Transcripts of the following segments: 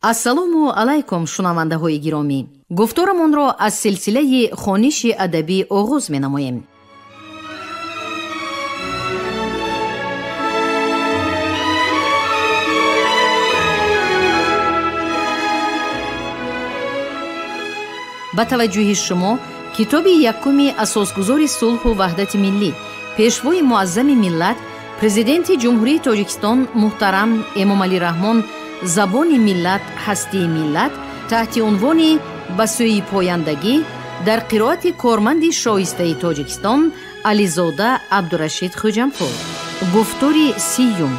Ассалому алайкум, шунавандаҳои гиромӣ. Гуфторамонро аз силсилаи хониши адабӣ оғоз менамоем. Ба таваҷҷӯҳи шумо китоби якуми асосгузори сулҳу ваҳдати миллӣ, пешвои муаззами миллат, президенти Ҷумҳурии Тоҷикистон муҳтарам Эмомалӣ Раҳмон «Забони миллат, ҳастии миллат» таҳти унвони «Ба сӯи пояндагӣ» дар қироати корманди шоистаи Тоҷикистон Ализода Абдурашид Хӯҷампур. Гуфтори сиюм.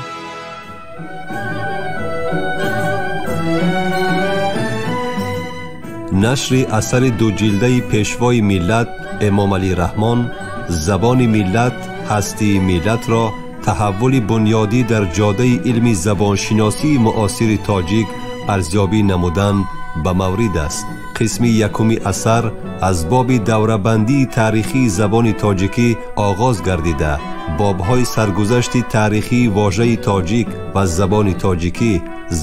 Нашри асари дуҷилдаи пешвои миллат Эмомалӣ Раҳмон «Забони миллат, ҳастии миллат»-ро таҳаввули бунёдӣ дар ҷодаи илми забоншиносии муосири тоҷик арзёбӣ намудан ба маврид аст. Қисми якуми асар аз боби даврабандии таърихии забони тоҷикӣ оғоз гардида, бобҳои саргузашти таърихии вожаи тоҷик ва забони тоҷикӣ,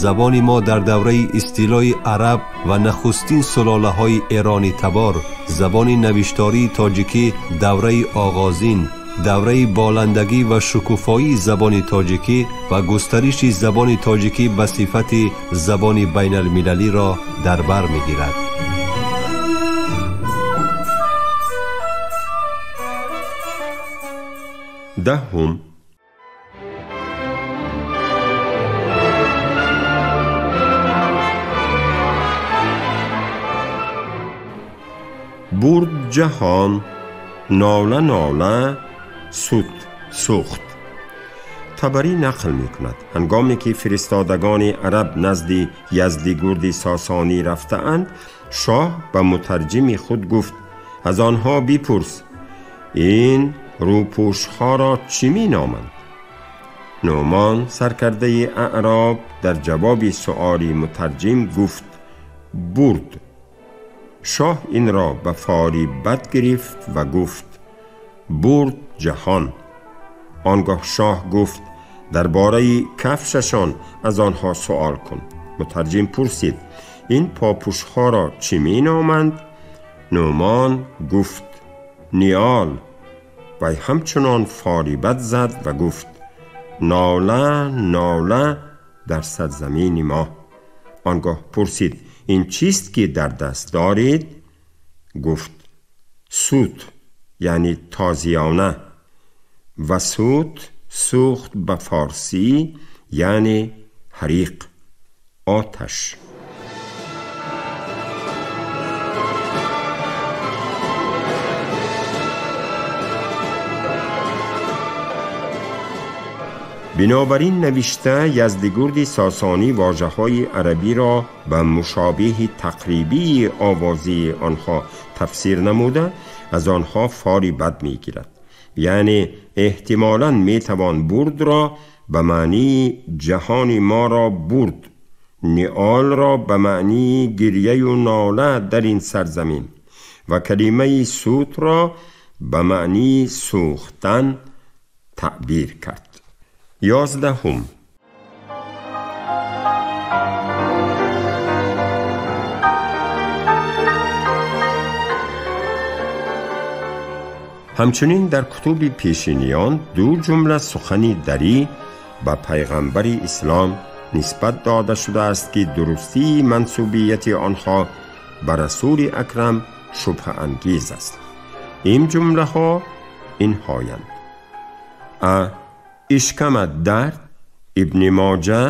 забони мо дар давраи истилои араб ва нахустин сулолаҳои эронӣ табор, забони навиштории тоҷикӣ давраи оғозин, давраи боландагӣ ва шукуфоии забони тоҷикӣ ва густариши забони тоҷикӣ ба сифати забони байналмилалиро дар бар мегирад. Даҳум. Бурд ҷаҳон, нола нола, суд сӯхт. Табарӣ нақл мекунад, ҳангоме ки фиристодагони араб назди Яздигурди Сосонӣ рафтаанд, шоҳ ба мутарҷими худ гуфт: аз онҳо бипурс, ин рӯпӯшҳоро чӣ меноманд? Нӯъмон, саркардаи аъроб, дар ҷавоби суоли мутарҷим гуфт: бурд. Шоҳ инро ба фоли бад гирифт ва гуфт: бурд ҷаҳон. Он гоҳ шоҳ гуфт: дар бораи кафшашон аз онҳо суол кун. Мутарҷим пурсид: ин попӯшҳоро чӣ меноманд? Нӯъмон гуфт: ниёл. Вай ҳамчунон фоли бад зад ва гуфт: нола нола дар сарзамини мо. Он гоҳ пурсид: ин чист ки дар даст доред? Гуфт: сут, яъне тозиёна. Ва сут сӯхт ба форсӣ, яъне ҳариқ, оташ. Бинобар ин навишта Яздигурди Сосонӣ вожаҳои арабиро ба мушобиҳи тақрибии овозии онҳо тафсир намуда, аз онҳо фоли бад мегирад. Яъне эҳтимолан метавон бурдро ба маънии ҷаҳони моро бурд, ниолро ба маънии гиряю нола дар ин сарзамин ва калимаи сутро ба маънии сӯхтан таъбир кард. 11. Ҳамчунин дар кутуби пешиниён ду ҷумла сухани дарӣ ба пайғамбари ислом нисбат дода шудааст, ки дурустии мансубияти онҳо ба расули акрам шубҳаангез аст. Ин ҷумлаҳо инҳоянд: а ишкамат дард, Ибни Моҷа,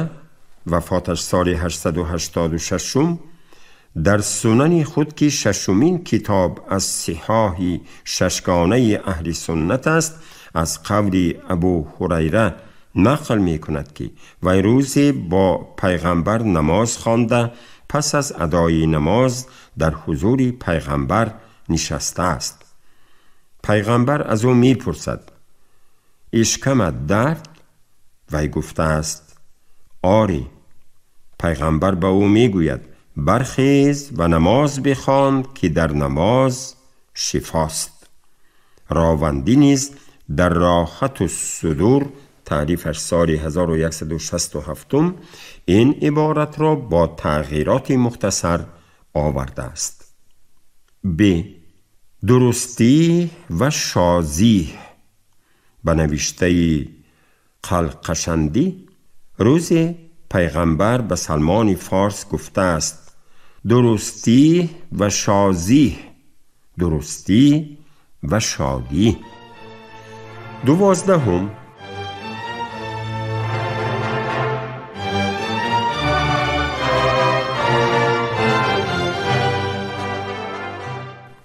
вафоташ соли 886, дар сунани худ, ки шашумин китоб аз сиҳоҳи шашгонаи аҳли суннат аст, аз қавли Абу Ҳурайра нақл мекунад, ки вай рӯзе бо пайғамбар намоз хонда, пас аз адои намоз дар ҳузури пайғамбар нишастааст. Пайғамбар аз ӯ мепурсад: ишкамат дард? Вай гуфтааст: оре. Пайғамбар ба ӯ мегӯяд: бархез ва намоз бихон, ки дар намоз шифост. Ровандӣ низ дар Роҳату Судур таърифаш соли 1167 ин иборатро бо тағйироти мухтасар овардааст. Б. Дурустӣ ва шозӣ ба навиштаи Қалқашандӣ рӯзе пайғамбар ба Салмони Форс гуфтааст: дурустӣ ва шозӣ, дурустӣ ва шодӣ. 12.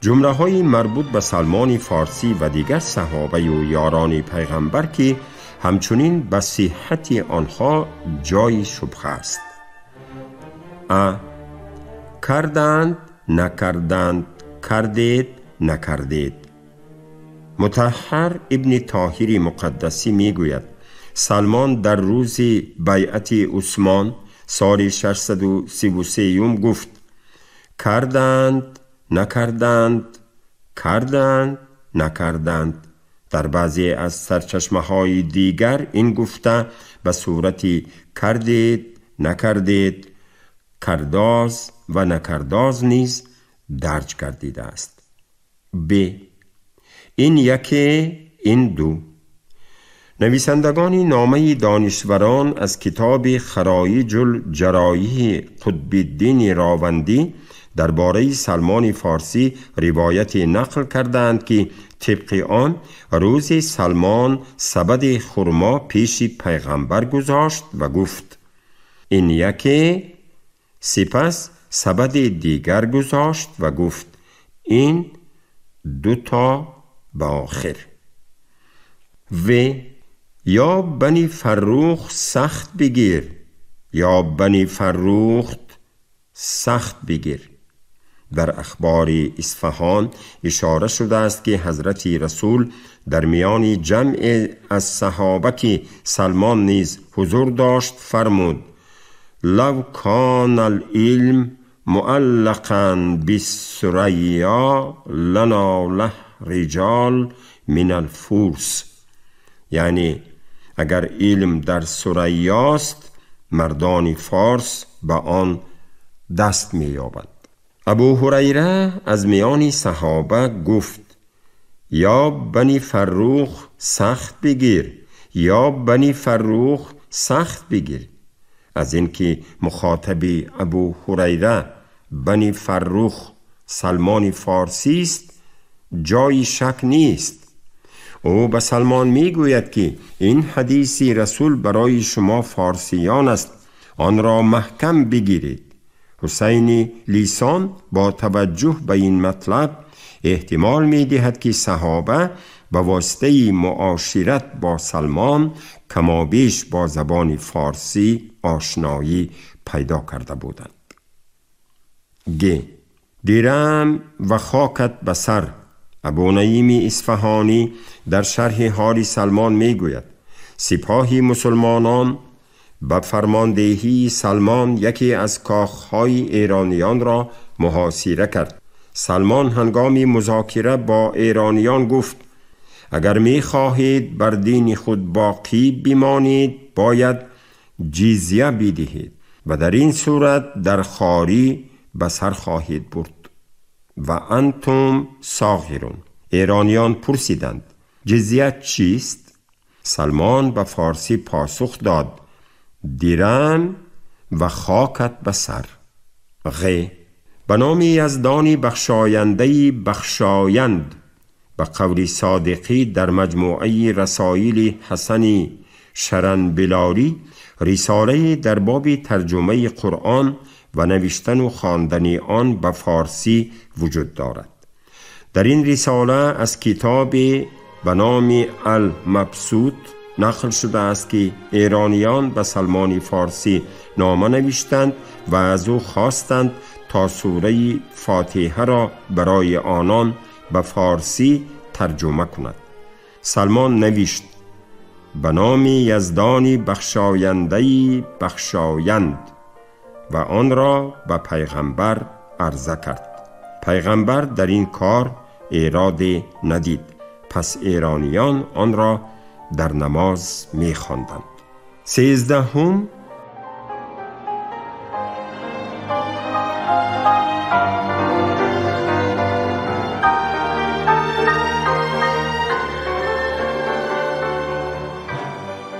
Ҷумлаҳои марбут ба Салмони Форсӣ ва дигар саҳобаю ёрони пайғамбар ки ҳамчунин ба сиҳҳати онҳо ҷойи шубҳа аст. А. Карданд, накарданд, кардед, накардед. Мутаҳҳар ибни Тоҳири Муқаддасӣ мегӯяд: Салмон дар рӯзи байъати Усмон соли 633 гуфт: карданд, накарданд, карданд, накарданд. Дар баъзе аз сарчашмаҳои дигар ин гуфта ба сурати кардед, накардед, кардоз ва накардоз низ дарҷ гардидааст. Б. Ин яке, ин ду. Нависандагони номаи донишварон аз китоби Хароиҷул ҷароиҳи Қутбиддини Ровандӣ дар бораи Салмони Форсӣ ривояте нақл кардаанд ки тибқи он рӯзи Салмон сабади хурмо пеши пайғамбар гузошт ва гуфт: ин яке. Сипас сабади дигар гузошт ва гуфт: ин ду то ба охир. В. Ё бани Фаррух сахт бигир, ё бани Фаррухт сахт бигир. Дар ахбори Исфаҳон ишора шудааст ки ҳазрати Расул дар миёни ҷамъе аз саҳоба ки Салмон низ ҳузур дошт фармуд: лав кана алилм муаллақан биссурайя ланалаҳ риҷол мин алфурс. Яъне агар илм дар Сурайёст, мардони форс ба он даст меёбанд. Абу Ҳурайра аз миёни саҳоба гуфт: ё бани Фаррух сахт бигир, ё бани Фаррух сахт бигир. Аз ин ки мухотаби Абу Ҳурайра бани Фаррух Салмони форсист, ҷойи шак нест. Ӯ ба Салмон мегӯяд ки ин ҳадиси Расул барои шумо форсиён аст, онро маҳкам бигиред. Ҳусайни Лисон бо таваҷҷӯҳ ба ин матлаб эҳтимол медиҳад ки саҳоба ба воситаи муошират бо Салмон камобеш бо забони форсӣ ошноӣ пайдо карда буданд. Г. Дирам ва хокат ба сар. Абу Наими Исфаҳонӣ дар шарҳи ҳоли Салмон мегӯяд: сипоҳи мусулмонон ба фармондеҳии Салмон яке аз кохҳои эрониёнро муҳосира кард. Салмон ҳангоми музокира бо эрониён гуфт: агар мехоҳед бар дини худ боқӣ бимонед, бояд ҷизя бидиҳед ва дар ин сурат дар хорӣ ба сар хоҳед бурд. Ва антум соғирун. Эрониён пурсиданд: ҷизя чист? Салмон ба форсӣ посух дод: дирам ва хокат ба сар. Ғ. Ба номи Яздони бахшояндаи бахшоянд. Ба қавли Содиқӣ дар маҷмӯаи расоили Ҳасани Шаранбилорӣ рисолае дар боби тарҷумаи Қуръон ва навиштану хондани он ба форсӣ вуҷуд дорад. Дар ин рисола аз китобе ба номи Алмабсут нақл шудааст ки эрониён ба Салмони Форсӣ нома навиштанд ва аз ӯ хостанд то сураи Фотиҳаро барои онон ба форсӣ тарҷума кунад. Салмон навишт: ба номи Яздони бахшояндаи бахшоянд, ва онро ба пайғамбар арза кард. Пайғамбар дар ин кор эроде надид. Пас эрониён онро در نماز می‌خواندند. 13،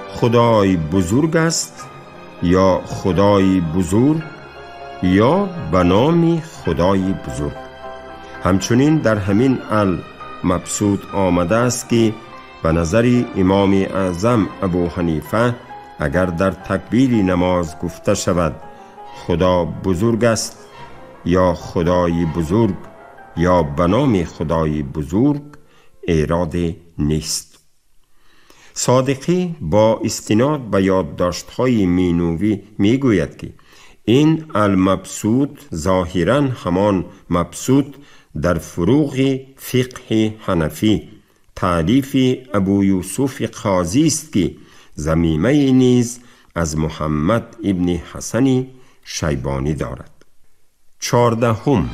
خدای بزرگ است یا خدای بزرگ یا به نام خدای بزرگ. همچنین در همین المبسوط آمده است که به نظر امام اعظم ابو حنیفه اگر در تکبیر نماز گفته شود خدا بزرگ است یا خدای بزرگ یا به نام خدای بزرگ ایراد نیست. صادقی با استناد به یادداشت‌های مینوی میگوید که این المبسوط ظاهراً همان مبسوط در فروغ فقه حنفی تالیف ابو یوسف قاضی است که ضمیمه نیز از محمد ابن حسن شیبانی دارد. 14،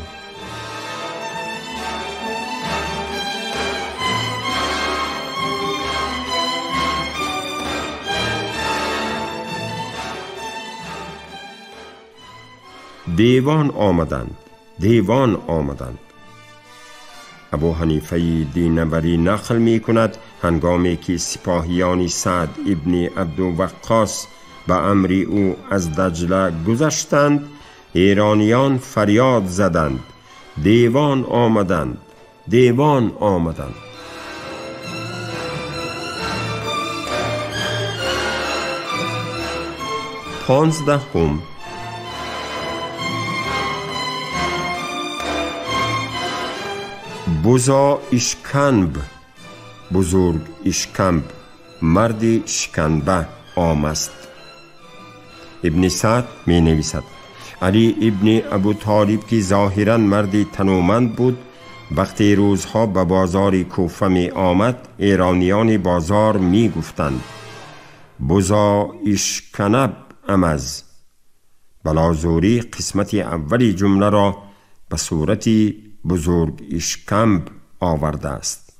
دیوان آمدند، دیوان آمدند. ابو حنیفه دینوری نقل می کند هنگامی که سپاهیان سعد ابن عبدالوقاص به امر او از دجله گذشتند، ایرانیان فریاد زدند دیوان آمدند، دیوان آمدند. 15، بزا اشکنب، بزرگ اشکنب، مرد شکنبه آمست. ابن سعد می نویسد علی ابن ابو طالب که ظاهراً مرد تنومند بود، وقتی روزها به بازار کوفه می آمد، ایرانیان بازار می گفتند بزا اشکنب امز. بلازوری قسمت اولی جمله را به صورت بزرگ اشکمب آورده است.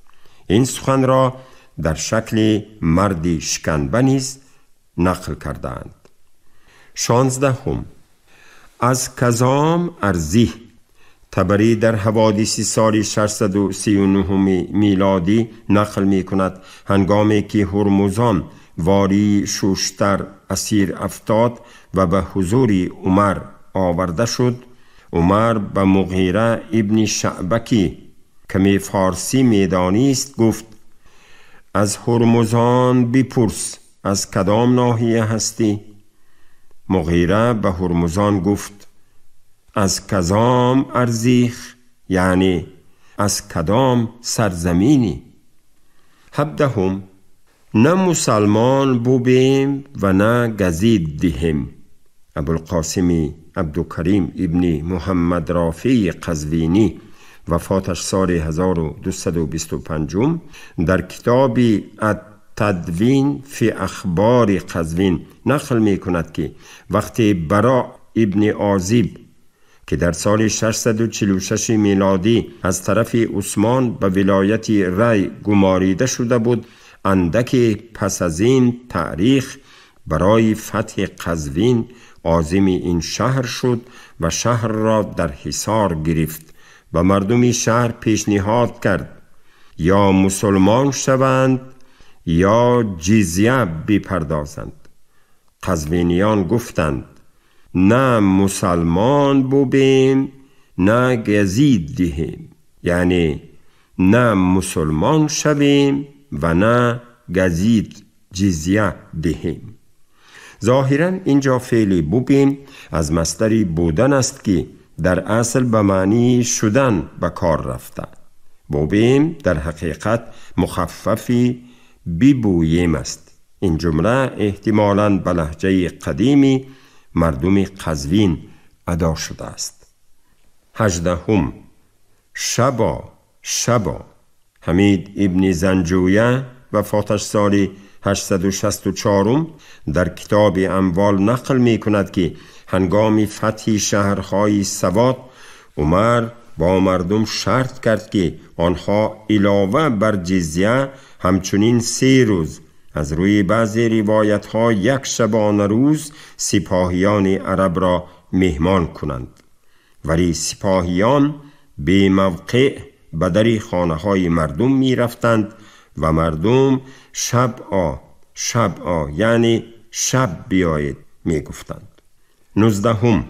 این سخن را در شکل مرد شکنبه نیز نقل کردند. 16، از کزام ارزی. طبری در حوادث سال 639 میلادی نقل می کند هنگامی که هرمزان واری شوشتر اسیر افتاد و به حضور عمر آورده شد، عمر به مغیره ابن شعبه که می فارسی میدانست گفت از هرمزان بپرس از کدام ناحیه هستی؟ مغیره به هرمزان گفت از کدام ارزیخ، یعنی از کدام سرزمینی؟ 17، نه مسلمان بوبیم و نه گزید دهیم. ابوالقاسم عبدالکریم ابن محمد رافع قزوینی وفاتش سال 1225 در کتاب التدوین فی اخبار قزوین نقل می کند که وقتی براء ابن عازب که در سال 646 میلادی از طرف عثمان به ولایت ری گماریده شده بود، اندک پس از این تاریخ برای فتح قزوین عازم این شهر شد و شهر را در حصار گرفت و مردم شهر پیشنهاد کرد یا مسلمان شوند یا جزیه بپردازند. قزوینیان گفتند نه مسلمان بوبیم نه گزید دهیم، یعنی نه مسلمان شویم و نه گزید جزیه دهیم. ظاهراً اینجا فعل بوبیم از مصدر بودن است که در اصل به معنی شدن به کار رفته. بوبیم در حقیقت مخفف ببویم است. این جمله احتمالاً به لهجه قدیمی مردم قزوین ادا شده است. 18، شبا شبا. حمید ابن زنجویه وفاتش سال 864 در کتاب اموال نقل می کند که هنگام فتح شهرهای سواد عمر با مردم شرط کرد که آنها علاوه بر جزیه همچنین 3 روز از روی بعضی روایت ها یک شبانه روز سپاهیان عرب را مهمان کنند، ولی سپاهیان به موقع به در خانه های مردم می رفتند و مردم شب آ شب آ، یعنی شب بیایید می گفتند. 19.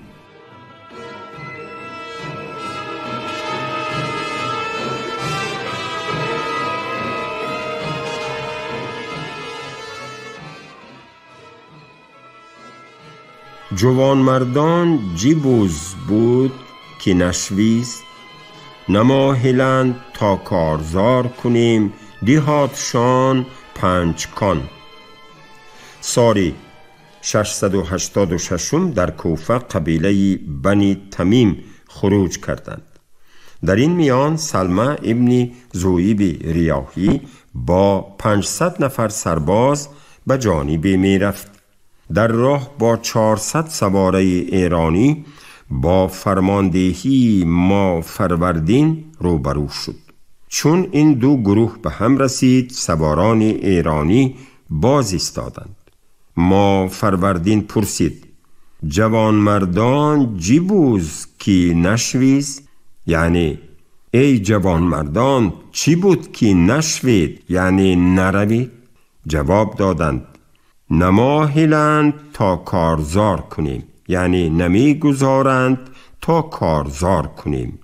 جوانمردان جیبوز بود که نشویست، نماهلند تا کارزار کنیم دیهاتشان 5 کان. ساری 686 در کوفه قبیله بنی تمیم خروج کردند. در این میان سلمه ابن زویب ریاحی با 500 نفر سرباز به جانب می رفت. در راه با 400 سواره ایرانی با فرماندهی ما فروردین روبرو شد. چون این دو گروه به هم رسید، سواران ایرانی باز ایستادند. ما فروردین پرسید: جوانمردان جیبوز کی نشویز؟ یعنی ای جوانمردان چی بود که نشوید، یعنی نروید؟ جواب دادند: نماهلند تا کارزار کنیم، یعنی نمیگذارند تا کارزار کنیم.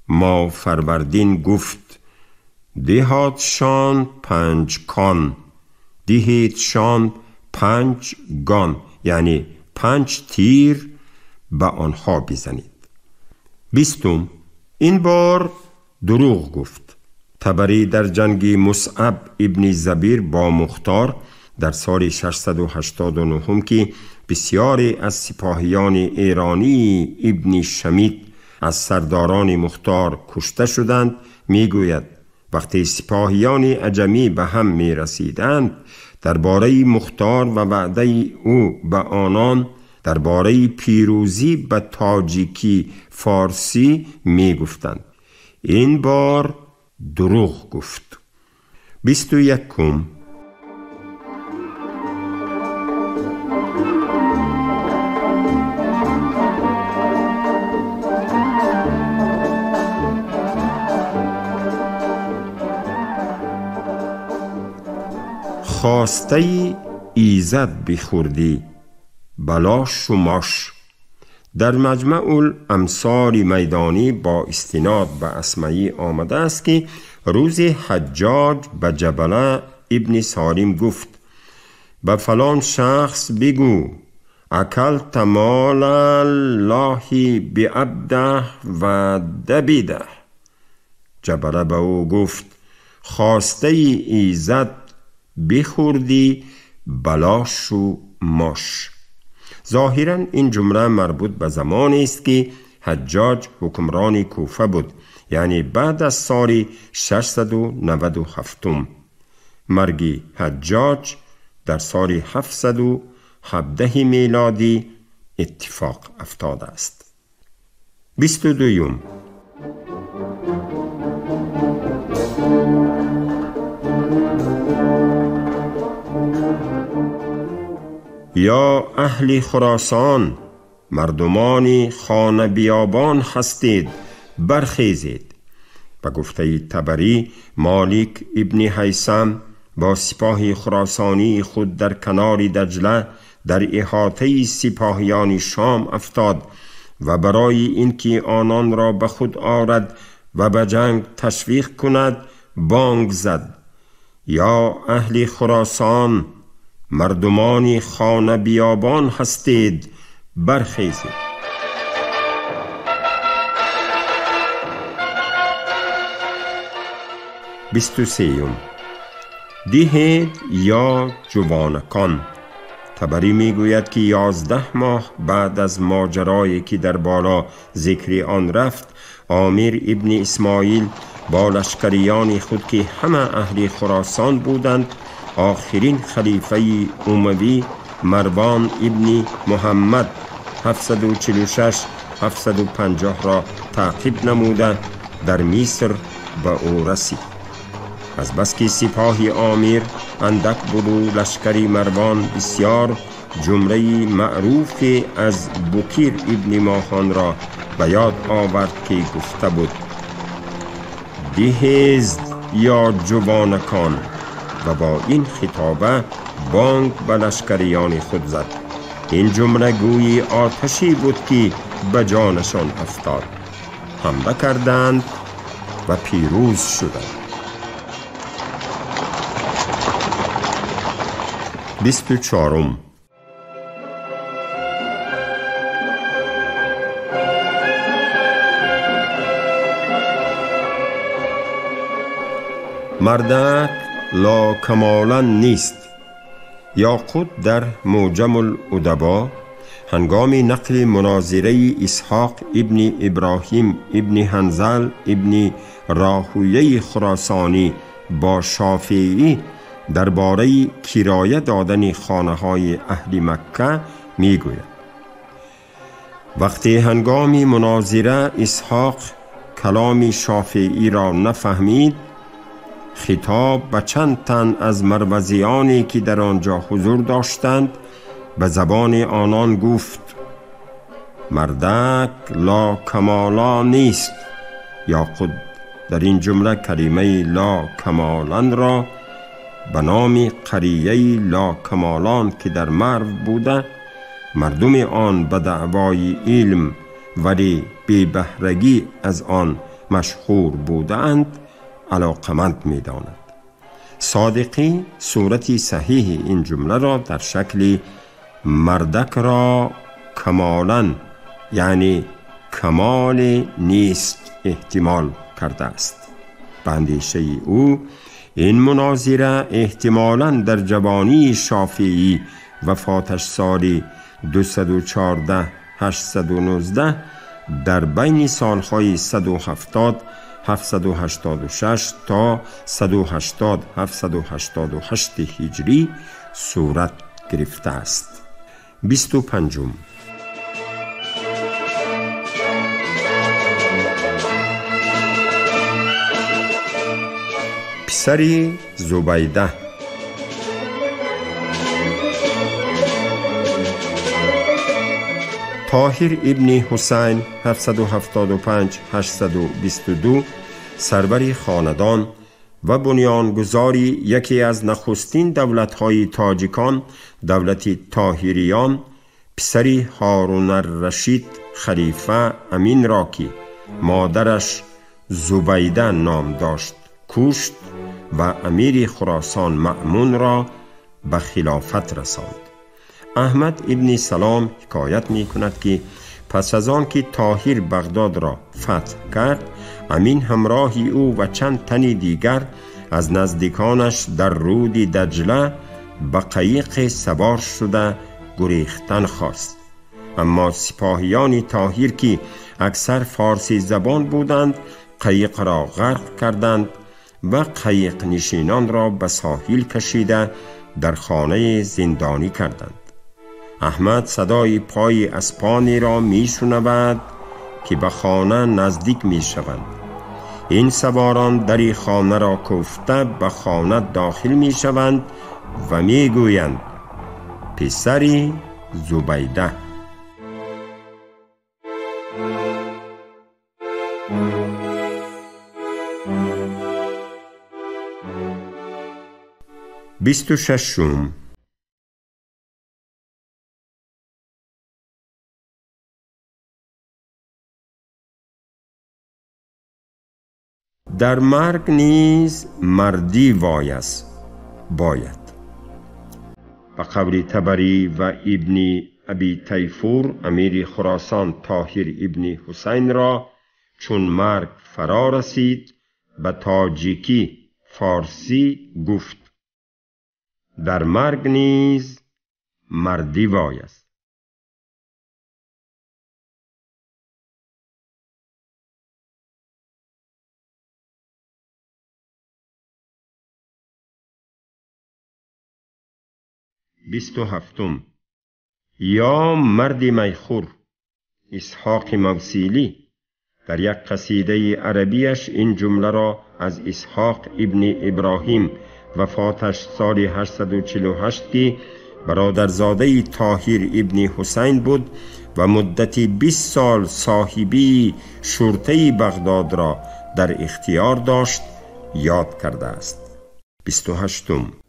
ما فروردین گفت: دهاتشان 5 کان، دهیتشان 5 گان، یعنی 5 تیر به آنها بزنید. 20. این بار دروغ گفت. طبری در جنگ مصعب ابن زبیر با مختار در سال 689 که بسیاری از سپاهیان ایرانی ابن شمید از سرداران مختار کشته شدند، میگوید وقتی سپاهیان عجمی به هم می رسیدند، درباره مختار و وعده او به آنان درباره پیروزی به تاجیکی فارسی می گفتند. این بار دروغ گفت. 21. خواسته ایزد بخوردی بلا شماش. در مجمع الامثال میدانی با استناد به اسمعی آمده است که روز حجاج به جبله ابن سالم گفت: به فلان شخص بگو اکلت مال الله بعبده و دبیده. جبله به او گفت: خواسته ایزد بخوردی بلاش و ماش. ظاهرا این جمله مربوط به زمانی است که حجاج حکمران کوفه بود، یعنی بعد از سال 697. مرگ حجاج در سال 717 میلادی اتفاق افتاده است. 22. یا اهل خراسان، مردمان خانه بیابان هستید، برخیزید. به گفته طبری، مالک ابن هیثم با سپاه خراسانی خود در کنار دجله در احاطه سپاهیان شام افتاد و برای اینکه آنان را به خود آرد و به جنگ تشویق کند بانگ زد: یا اهل خراسان، مردمان خانه بیابان هستید، برخیزید. 23. دهید یا جوانکان. طبری میگوید که 11 ماه بعد از ماجرایی که در بالا ذکر آن رفت، امیر ابن اسماعیل با لشکریان خود که همه اهل خراسان بودند، آخرین خلیفه اموی مروان ابن محمد 746-750 را تعقیب نموده در مصر به او رسید. Аз бас ки сипоҳи Омир андак буд ва лашкари Марвон бисёр, ҷумлаи маъруфе аз Букир ибни Моҳонро ба ёд овард ки гуфта буд: диҳезд ё ҷувонакон, ва бо ин хитоба бонг ба лашкариёни худ зад. Ин ҷумла гӯйи оташе буд ки ба ҷонашон афтод. Ҳамла карданд ва пирӯз шуданд. 24. Мардак ла камолан нест. Ёқут дар Муъҷам ал-удаба ҳангоми нақли мунозираи Исҳоқ ибни Иброҳим ибни Ҳанзал ибни Роҳуяи Хуросонӣ бо Шофеӣ дар бораи кироя додани хонаҳои аҳли Макка мегӯяд: вақте ҳангоми мунозира Исҳоқ каломи Шофеиро нафаҳмид, хитоб ба чанд тан аз марвазиёне ки дар он ҷо ҳузур доштанд ба забони онон гуфт: мардак ла камола нест. Ёқут дар ин ҷумла калимаи ла камоланро ба номи қарияи ла камолан ки дар Марв буда, мардуми он ба даъвои илм вале бебаҳрагӣ аз он машҳур будаанд алоқаманд медонад. Содиқӣ сурати саҳиҳи ин ҷумларо дар шакли мардакро камолан, яъне камоле нест, эҳтимол кардааст. Ба андешаи ӯ ин мунозира эҳтимолан дар ҷавонии Шофеӣ вафоташ соли 214 819 дар байни солҳои 170 786 то 180 788 ҳиҷрӣ сурат гирифтааст. 25. Писари Зубайда. Тоҳир ибни Ҳусайн 775 822 сарвари хонадон ва бунёнгузори яке аз нахустин давлатҳои тоҷикон, давлати Тоҳириён, писари Ҳорун-ар-Рашид халифа Аминро ки модараш Зубайда ном дошт кушт ва амири Хуросон Маъмунро ба хилофат расонд. Аҳмад ибни Салом ҳикоят мекунад ки пас аз он ки Тоҳир Бағдодро фатҳ кард, Амин ҳамроҳи ӯ ва чанд тани дигар аз наздиконаш дар рӯди Даҷла ба қайиқе савор шуда гурехтан хост. Аммо сипоҳиёни Тоҳир ки аксар форсӣ забон буданд, қайиқро ғарқ карданд ва қайиқнишинонро ба соҳил кашида дар хонаи зиндонӣ карданд. Аҳмад садои пои аспонеро мешунавад ки ба хона наздик мешаванд. Ин саворон дари хонаро кӯфта ба хона дохил мешаванд ва мегӯянд: писари Зубайда. 26. Дар марг низ мардӣ бояд. Ба қавли Табарӣ ва ибни Аби Тайфур, амири Хуросон Тоҳир ибни Ҳусайнро чун марг фаро расид ба тоҷикӣ форсӣ гуфт: дар марг низ мардӣ вой аст. 27. Ё марди майхӯр. Исҳоқи Мавсилӣ Дар як қасидаи арабияш ин ҷумларо аз Исҳоқ ибни Иброҳим вафоташ соли 848 ки бародарзодаи Тоҳир ибни Ҳусайн буд ва муддати 20 сол соҳибии шуртаи Бағдодро дар ихтиёр дошт ёд кардааст. 28.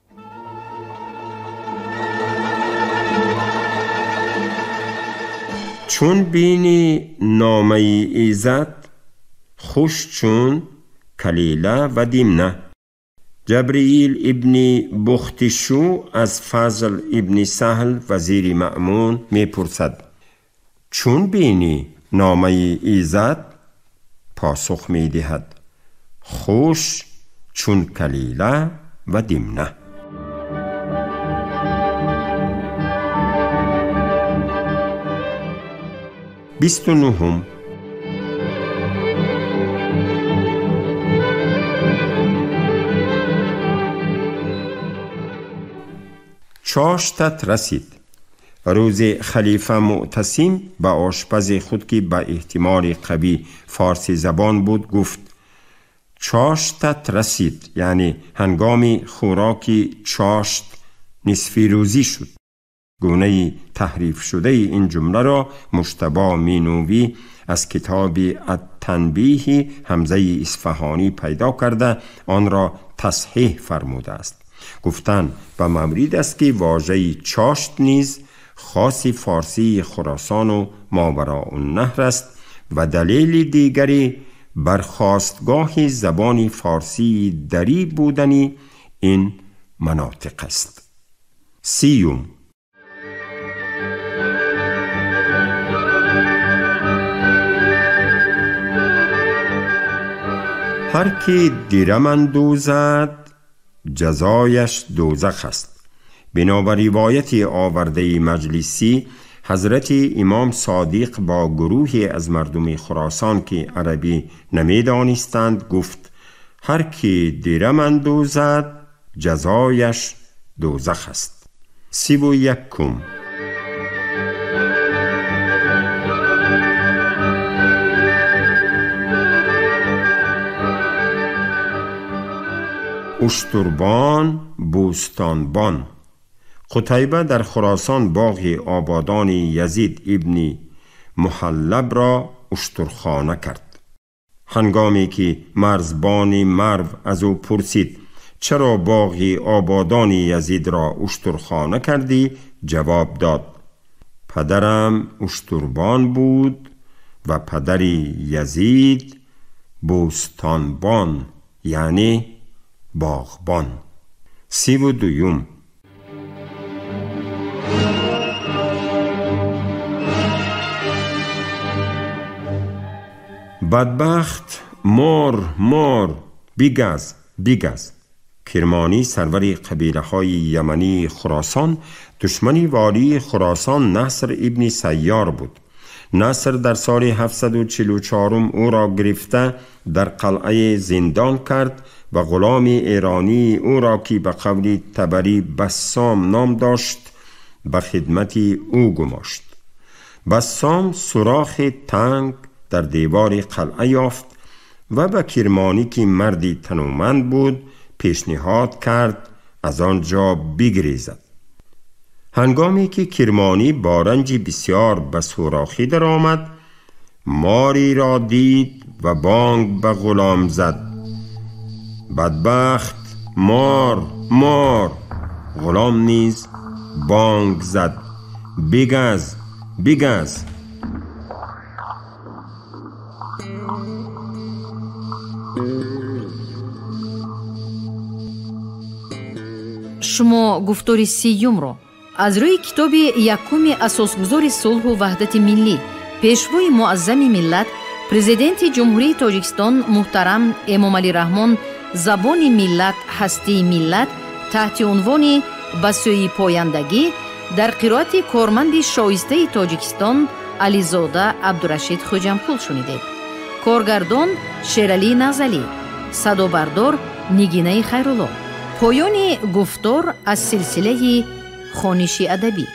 Чун бини номаи иззат, хуш чун калила ва димна. Ҷабриил ибни Бухтишу аз Фазл ибни Саҳл вазири Маъмун мепурсад: чун бини номаи иззат? Посух медиҳад: хуш чун калила ва димна. 29. Чоштат расид. Рӯзе халифа Муътасим ба ошпази худ ки ба эҳтимоли қавӣ форсӣ забон буд гуфт: чоштат расид, яъне ҳангоми хӯроки чошт нисфи рӯзӣ шуд. Гунаи таҳрифшудаи ин ҷумларо Муҷтабо Минувӣ аз китоби ат-Танбиҳи Ҳамзаи Исфаҳонӣ пайдо карда онро тасҳиҳ фармудааст. Гуфтан ба маврид аст ки вожаи чошт низ хоси форсии Хуросону Мовароуннаҳр аст ва далели дигари бар хостгоҳи забони форсии дарӣ будани ин манотиқ аст. 30. Ҳар ки дирам андӯзад ҷазояш дӯзах аст. Бинобар ривояти овардаи Маҷлисӣ, ҳазрати имом Содиқ бо гурӯҳе аз мардуми Хуросон ки арабӣ намедонистанд гуфт: ҳар ки дирам андӯзад ҷазояш дӯзах аст. 31. Уштурбон, бӯстонбон. Қутайба дар Хуросон боғи ободони Язид ибни Муҳаллабро уштурхона кард. Ҳангоме ки марзбони Марв аз ӯ пурсид: чаро боғи ободони Язидро уштурхона кардӣ? Ҷавоб дод: падарам уштурбон буд ва падари Язид бӯстонбон, яъне боғбон. 32. Бадбахт мор мор бигаз бигаз. Кирмонӣ сарвари қабилаҳои ямании Хуросон душмани волии Хуросон Наср ибни Сайёр буд. Наср дар соли 744 ӯро гирифта дар қалъаи зиндон кард ва ғуломи эронии ӯро ки ба қавли Табарӣ Бассом ном дошт ба хидмати ӯ гумошт. Бассом сурохи танг дар девори қалъа ёфт ва ба Кирмонӣ ки марди тануманд буд пешниҳод кард аз он ҷо бигрезад. Ҳангоме ки Кирмонӣ бо ранҷи бисёр ба сурохӣ даромад, мориро дид ва бонг ба ғулом зад: бадбахт мор мор. Ғулом низ бонг зад: бигаз бигаз. Шумо гуфтори сиюмро аз рӯи китоби якуми асосгузори сулҳу ваҳдати миллӣ, пешвои муаззами миллат, президенти Ҷумҳурии Тоҷикистон муҳтарам Эмомалӣ Раҳмон «Забони миллат, ҳастии миллат» таҳти унвони «Ба сӯи пояндагӣ» дар қироати корманди шоистаи Тоҷикистон Ализода Абдурашид Хӯҷамқул шунидед. Коргардон Шералӣ Назалӣ, садобардор Нигинаи Хайрулло. Поёни гуфтор аз силсилаи хониши адабӣ.